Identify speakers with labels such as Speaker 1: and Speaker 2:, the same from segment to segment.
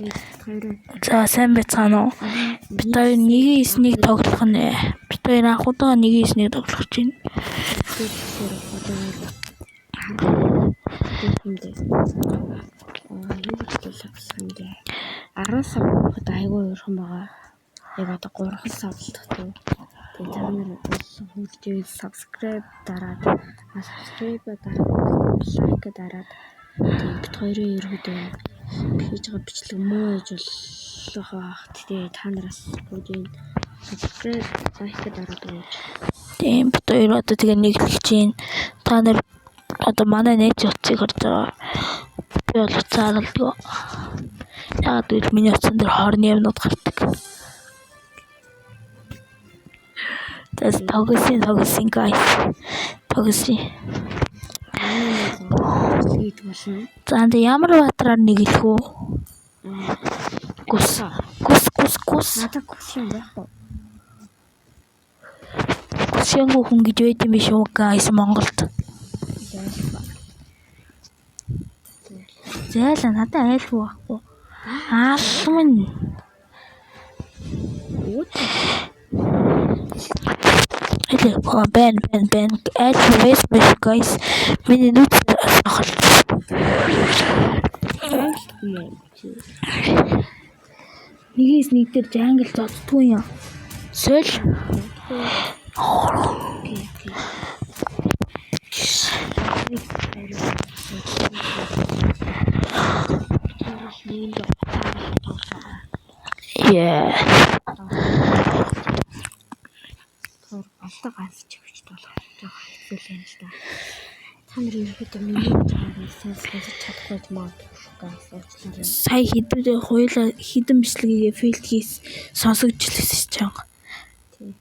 Speaker 1: За сайн байцгаана уу? Бид хоёр 1-9-ийг тоглох нэ. Бид хоёр анх удаа 1-9-ийг тоглох гэж байна.
Speaker 2: Арван сав гэхэд айгүй өөрхөн байгаа. Яг одоо 3 сав л дутуу. Тэгээ та нар хурж ивэл subscribe дараад, subscribe дараад, like дараад тэгээ бид хоёрын ерөөдөө хийж байгаа бичлэг муу гэж болох байх. Тэгээ та нараас бүгдийг subscribe, like дараад өгөөч.
Speaker 1: Тийм бид хоёр одоо тэгээ нэглэж чинь. Та нар одоо манай нээж утсыг харж байгаа. Би бол утсаа харуулдаг. Яагаад гэвэл миний утсан дээр хорны юмнууд гардаг. За тогсон тогсон guys. Тогсон.
Speaker 2: Хийж болно.
Speaker 1: За энэ ямар баатраар нэглэх үү? Гүс. Гүс гүс гүс.
Speaker 2: Надад гүс юм байхгүй.
Speaker 1: Гүсэнгүү хүн гэж байд юм биш үү guys Монголд. Зайлаа надад айлгүй байхгүй. Аалман. Эле бэн бэн бэн айлгүй байсан биш guys. Миний нүд сахал. Нэгээс нэг дээр жангл зоддгүй юм. Соль. Yeah.
Speaker 2: Алдаг ганц чивчд болох жоохон хэцүү л юм л да. Та нар ерөөхдөө миний чанарыг сайн сонсож чадахгүй ч магадгүй шүү guys. Уучлаарай.
Speaker 1: Сая хэдэн хоёулаа хэдэн бичлэгийг филд хийс сонсогдчихлээ чанга.
Speaker 2: Тийм.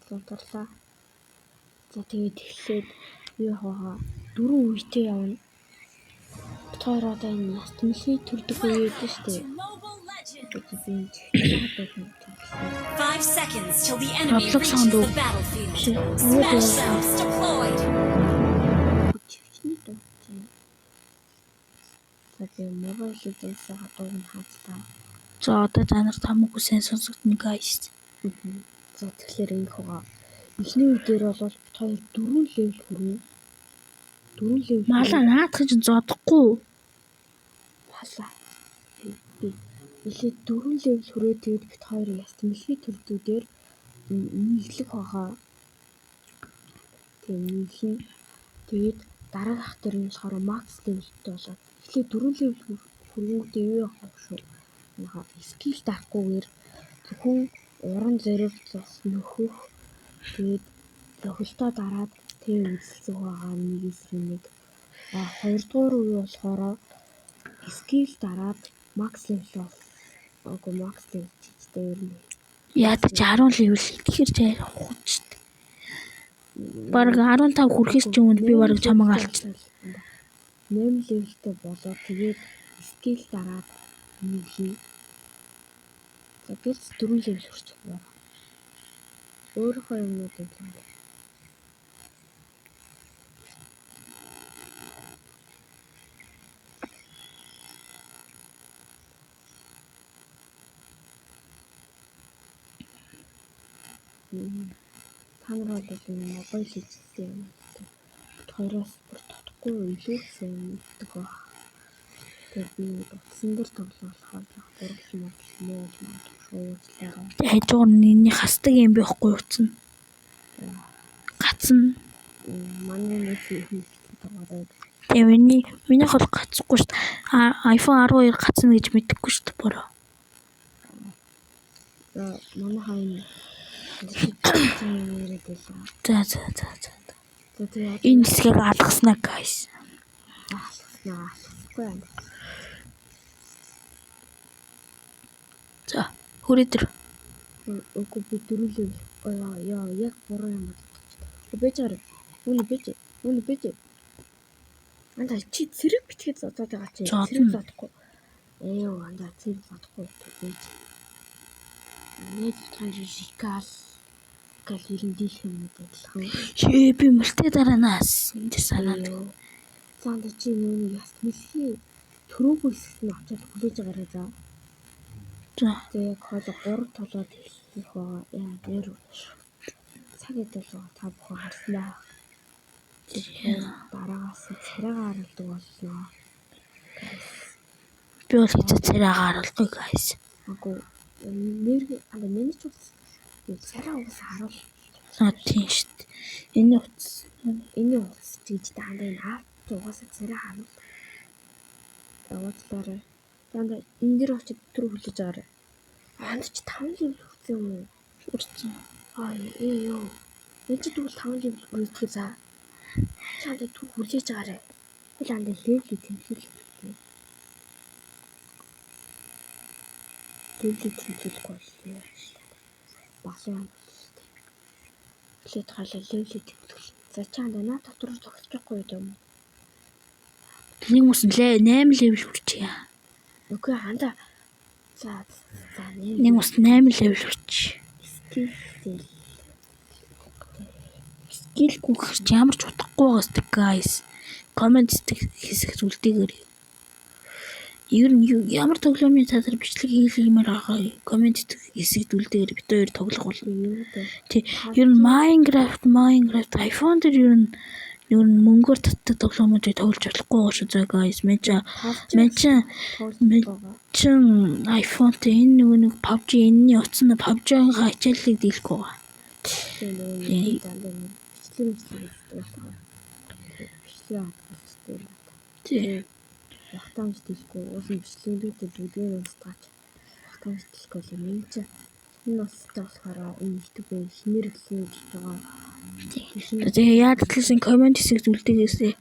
Speaker 2: Зурлаа. За тэгээд эхлээд юу явах вэ? Дөрөв үетэй явна. Бид хоёр одоо энэ яст мэлхий төрдөг үе гэдэг шүү дээ. Би энэ
Speaker 3: 5 seconds till the enemy
Speaker 1: Roblox
Speaker 3: reaches
Speaker 1: сандуу.
Speaker 3: the battlefield.
Speaker 1: Биш.
Speaker 3: Smash cells deployed.
Speaker 2: чивчний дуу чинь. За би Mobile Legends-ийн дууг нь хаацлаа.
Speaker 1: За одоо та нарт хамаагүй сайн сонсогдно guys.
Speaker 2: За тэгэхээр ингэх байгаа. Эхний үе дээр бол бид хоёр 4 level хүрнэ. 4 level.
Speaker 1: Малаа наадах чинь зодохгүй.
Speaker 2: Малаа. Би эхлээд 4 level хүрээ тэгээд бид хоёр яст мэлхий төрдүүдээр нийлэх байгаа. Тэгээд нийлнэ. Тэгээд дараагийнх дээр нь болохоор max level-тэй болоод эхлээд 4 level хүргэнгүүтээ юу явах вэ шүү. Нэг skill дарахгүйгээр зөвхөн уран зориг зос нөхөх тэгээд зохилтоо дараад тэг үзэлцэх байгаа нэг эсрэг нэг. А хоёрдугаар үе болохоор skill дараад max level бол max level чичтэй ер нь.
Speaker 1: Ядаж 10 level идэхэр ч арай хууч. Бараг 15 хүрэхээс ч өмнө би бараг чамайг алчихна.
Speaker 2: 8 level-тэй болоод тэгээд skill дараад нэг хий. За гэлц 4 level хүрчих байна. Өөрийнхөө юмнуудыг л. Та нар бол энэ мобайл хийжсэн юм. Бид хоёроос бүр тодохгүй илүү сайн мэддэг байх. Тэгээд би утсан дээр тоглох болохоор дурлал модал муу болж магадгүй шүү. Уучлаарай.
Speaker 1: Хажуугаар нь энэний хасдаг юм байхгүй утсан. Гацна.
Speaker 2: Манай нэг хүн тоглоод.
Speaker 1: Тэгээ минийх бол гацхгүй шүү дээ. iPhone 12 гацна гэж мэдэхгүй шүү дээ бороо.
Speaker 2: За манай хайн яриад байлаа.
Speaker 1: За за за за.
Speaker 2: За тэгээ
Speaker 1: Энэ хэсгийг алгаснаа guys.
Speaker 2: алгаснаа алгасгүй юм.
Speaker 1: За хүрээ тэр.
Speaker 2: Үгүй би дөрүлээ. Яа яа яг буруу юм бодож. Бэж гараа. Үнэ бэж. Үнэ бэж. Анда чи цэрэг битгээд зодоод байгаа чи. Цэрэг зодохгүй. Ээ анда цэрэг зодохгүй бэж. Нэг хоёр рикал гал ер нь дийлэх юмнууд адилхан.
Speaker 1: Шээ би мөлтэй дараанаас энэ санаа.
Speaker 2: За анда чи нөгөө яст мэлхий төрөөгүй хэсэгт нь очиод хүлээж байгаарай за.
Speaker 1: За.
Speaker 2: Тэгээ яг хоол 3 тулаад эхлэх байгаа. Яа нэр цаг хэдэл байгаа та бүхэн харсан байх. Дараагаас нь царайгаа харуулдаг болно.
Speaker 1: Би бол хэзээ царайгаа харуулахгүй guys.
Speaker 2: Агуу нэр анда миний ч утас царай угсаа харуул.
Speaker 1: Аа тийм шүү дээ. Энэ утас
Speaker 2: Энэ утас ч гэж дандаа энэ аав чи угаасаа царай харуул. Явуулаарай. Дандаа энэ дэр очиж түр хүлээж аваарай. Анд чи 5 level хүрсэн юм уу?
Speaker 1: хүрсэн.
Speaker 2: Аа ээ ёо. Энэ чи тэгвэл 5 level хүрээдгээ за. Чи андаа түр хүлээж аваарай. Тэгвэл андаа level тэмцүүлэх хэрэгтэй. Level тэмцүүлэхгүй бол юу ааш. Баглын юм болно шүү дээ. Эхлээд хаалаа level тэмцүүл. За чи андаа наа дотор зогсож байхгүй юм уу?
Speaker 1: Нэг ус 8 level хүрчээ.
Speaker 2: Үгүй андаа. За за
Speaker 1: Нэг ус 8 level хүрч.
Speaker 2: Skill зэл.
Speaker 1: Skill гүй гэхэр чи ямар ч утгагүй байгаа сте guys. Comment хэсэгт үлдээгээрэй. Ер нь ямар тоглоомын талаар бичлэг хийлгэмээр байгаа comment хэсэгт үлдээгээрэй. Бид хоёр тоглох болно.
Speaker 2: Юу вэ?
Speaker 1: Тий. Ер нь Minecraft iPhone дээр ер нь мөнгөөр татдаг тоглоомуудыг тоглож болохгүй байгаа шүү заа guys. Мэн чин iPhone-тэй энэ нөгөө нэг PUBG энэний утас нь PUBG-ийн хачааллыг дийлэхгүй байгаа.
Speaker 2: Тийм нөгөө нэг дандаа нэг бичлэг бичлэг хийдэг болохоор бичлэг хадгалждаг юм байна.
Speaker 1: Тий.
Speaker 2: Багтаамж дийлэхгүй уус нь бичлэгүүдээ бүгдийг нь устгаач. Багтаамж дийлэхгүй бол юм чи энэ утастай болохоор энэ YouTube-ийн шинээр эхлэн гэж байгаа.
Speaker 1: Тэгээ яадаг талаас нь comment хэсэгт үлдээгээсээ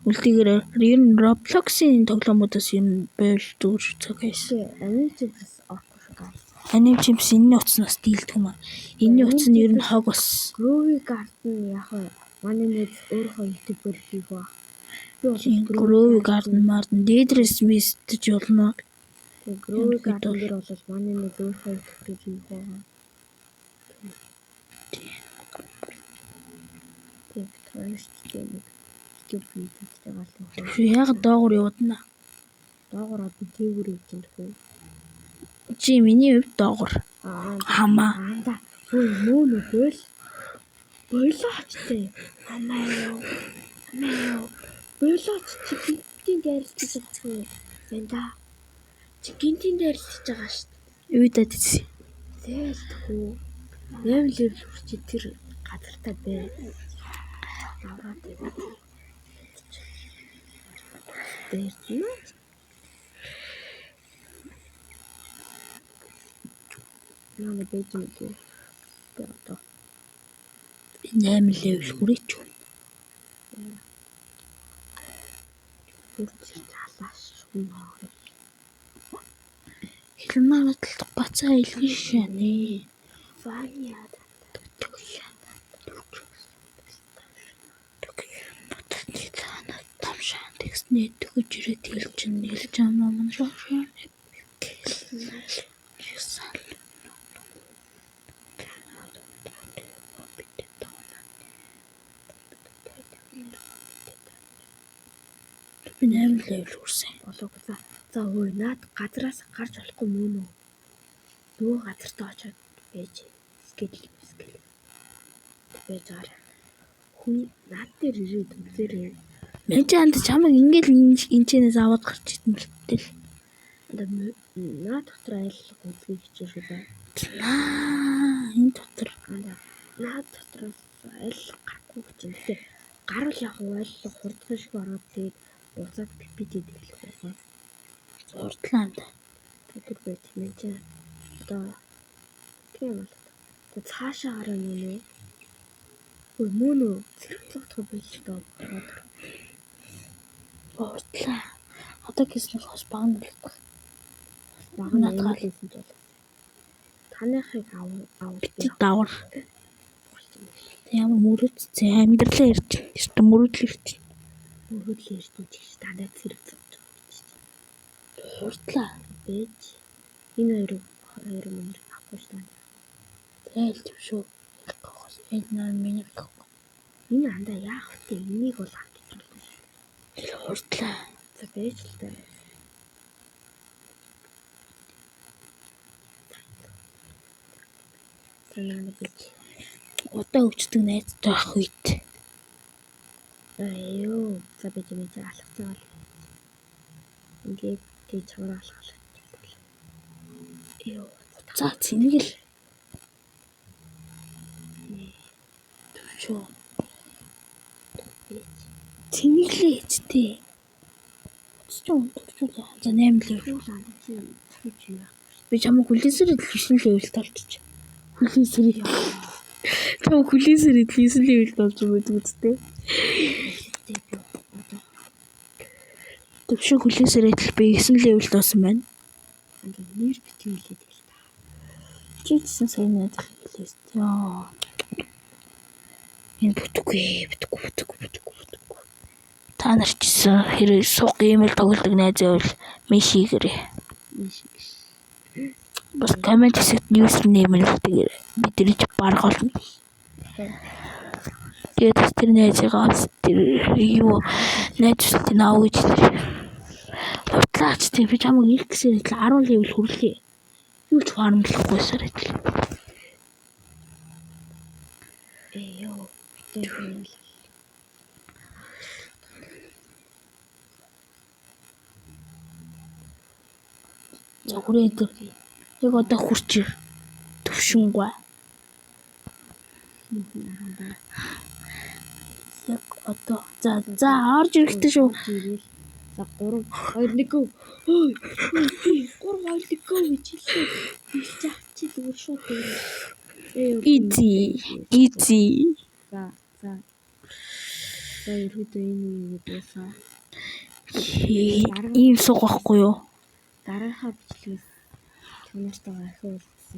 Speaker 1: үлдээгээрэй. Ер нь Roblox-ийн тоглоомудаас ер нь байвал зүгээр шүү заа guys.
Speaker 2: Тэгээ Anime Champs орохгүй шүү guys.
Speaker 1: Anime Champs энэний утаснаас дийлдэг юм аа. Энэний утас нь ер нь хог бас.
Speaker 2: Grow a Garden яг вэ? Манай найз өөрийнхөө YouTube-ээр хийх ба. Би бол
Speaker 1: Grow a Garden Marden Dead Smith гэж болно.
Speaker 2: Тэгээ Grow a Garden дээр бол манай найз өөрийнхөө YouTube-ээр хийх байгаа. Тэгээ бид хоёр ч тийм нэг YouTube хийж байгаа л нөхөр.
Speaker 1: Шүү яг доогуур явуулна.
Speaker 2: Доогоор би тээгүүр явж байгаа нөхөр.
Speaker 1: Чи миний хувьд доогуур.
Speaker 2: Аа
Speaker 1: Хамаа.
Speaker 2: анда хөөе мөн үү бойл. Бойлооч тээ. Амаа юу. Амаа юу. Бойлооч чи гинтийн дайрлаж байгаа юм. Зэнда. Чи гинтийн дайрлаж байгаа шүү дээ.
Speaker 1: Юу даа тийс.
Speaker 2: Зээлтгүү. 8 level хүрчээ тэр газартаа бай. Аваад байв. Дээр нь Манай байж юм лээ. Би одоо
Speaker 1: 8 level хүрээч.
Speaker 2: хурц залааш шүн хоо.
Speaker 1: Хилмаа баталт бацаа илгэн шанэ.
Speaker 2: Ваня
Speaker 1: Тэгснээ төгөж ирээд хэлж чинь хэлж амаа мөн шоо. Би 8 level хүрсэн.
Speaker 2: Болоогүй за. За өө наад газраас гарч болохгүй мөн үү? Нөгөө газартаа очиод байж skill skill байж байгаа. Хүн наад дээр ирээд үзээрэй.
Speaker 1: Мэн чи анд чамайг ингээл энэчнээс аваад гарч идэн л тэл.
Speaker 2: Одоо наад дотор айллах үзгийг хичээх шүү дээ.
Speaker 1: Наа энэ дотор
Speaker 2: Анда наад дотроос айллах гарахгүй гэж юм. Гэтэ гарвал яг айллах хурдхан шиг ороод тэгээд буцаад PPT эхлэх байсан.
Speaker 1: зурдлаа анда.
Speaker 2: Тэр байж мэн чи одоо тийм бол. Тэгээ цаашаа гараа нү нэ. Өө мөн үү? Цэрэг зогтох байл доо.
Speaker 1: Хурдлаа. Одоо гэснээр бас баг нь болох.
Speaker 2: Баг нь
Speaker 1: Наадгаар.
Speaker 2: амар хийсэн ч бол. Таныхыг ав ав
Speaker 1: Бити давар. Ямар мөрөөдсөн амьдралаа ярьж байна. Мөрөөдөл ярьж.
Speaker 2: Мөрөөдөл ярьж ч гэж дандаа цэрэг зогтох гэж.
Speaker 1: Хурдлаа.
Speaker 2: Байж энэ хоёрыг хоёр мөр авахгүй шүү дээ.
Speaker 1: Тэгэл тийм шүү. Энэ нэр миний гэх.
Speaker 2: Энэ андаа яах вэ? Энийг бол авчих болно шүү.
Speaker 1: Хурдлаа.
Speaker 2: За, байж л та. За, нэг бич.
Speaker 1: Удаа хөгждөг найзтай байх үед.
Speaker 2: Аа ёо. За, бич, бич, алхаж байгаа л. Ингээд тий чамраа алхах. Ёо.
Speaker 1: За, цэнэгэл. Төвшөө.
Speaker 2: Бич.
Speaker 1: Цэнэглээ ч тий. Чи өндөрлөө. За, 8 level.
Speaker 2: Юу л анд чи дахиж юу яах.
Speaker 1: Би чамайг хүлээсээр л 9 level толчих. Хүлээсээр. Чамайг хүлээсээр л 9 level болж байгаа гэдэг үстэй.
Speaker 2: Тий, би одоо
Speaker 1: Төвшөө, хүлээсээр л би 9 level болсон байна.
Speaker 2: анд нэр битгий хэлээд л та.
Speaker 1: Чи ч гэсэн сайн найзах хэлээс. Яа. Энэ бүтэхгүй, бүтэхгүй, бүтэхгүй, бүтэхгүй, бүтэхгүй. Та нар ч гэсэн хэрэг суг email тоглодог найз байвал mention хийгээрэй.
Speaker 2: Биш биш.
Speaker 1: Бас comment хэсэгт username нь үлдээгээрэй. Бид нар бараг олно. Тэгээд бас тэр найзыгаа бас тэр юу найз хүсэлтийг аав гэж хэлээ. Хутлаач тийм, би чамайг ирэх гэсээр л 10 level хүрлээ. Юу ч farm лахгүйсээр адил.
Speaker 2: Ээ ёо. Тэр би л.
Speaker 1: За, хүрээд яг одоо хүрч ир. Төвшингүй. Яг одоо за за орж ирэхтэй шүү.
Speaker 2: Ирэл. За, 3 2 1 go. Ой. 3 2 1 go гэж хэллээ. Хэлж ах чи зүгээр шууд дээр. Ээ.
Speaker 1: Easy. Easy.
Speaker 2: За за. За, ерөөдөө энэ үеийг дуусаа.
Speaker 1: Ийм суг байхгүй юу?
Speaker 2: Дараагийнхаа бичлэгээс чанартайгаа ахин уулзсан.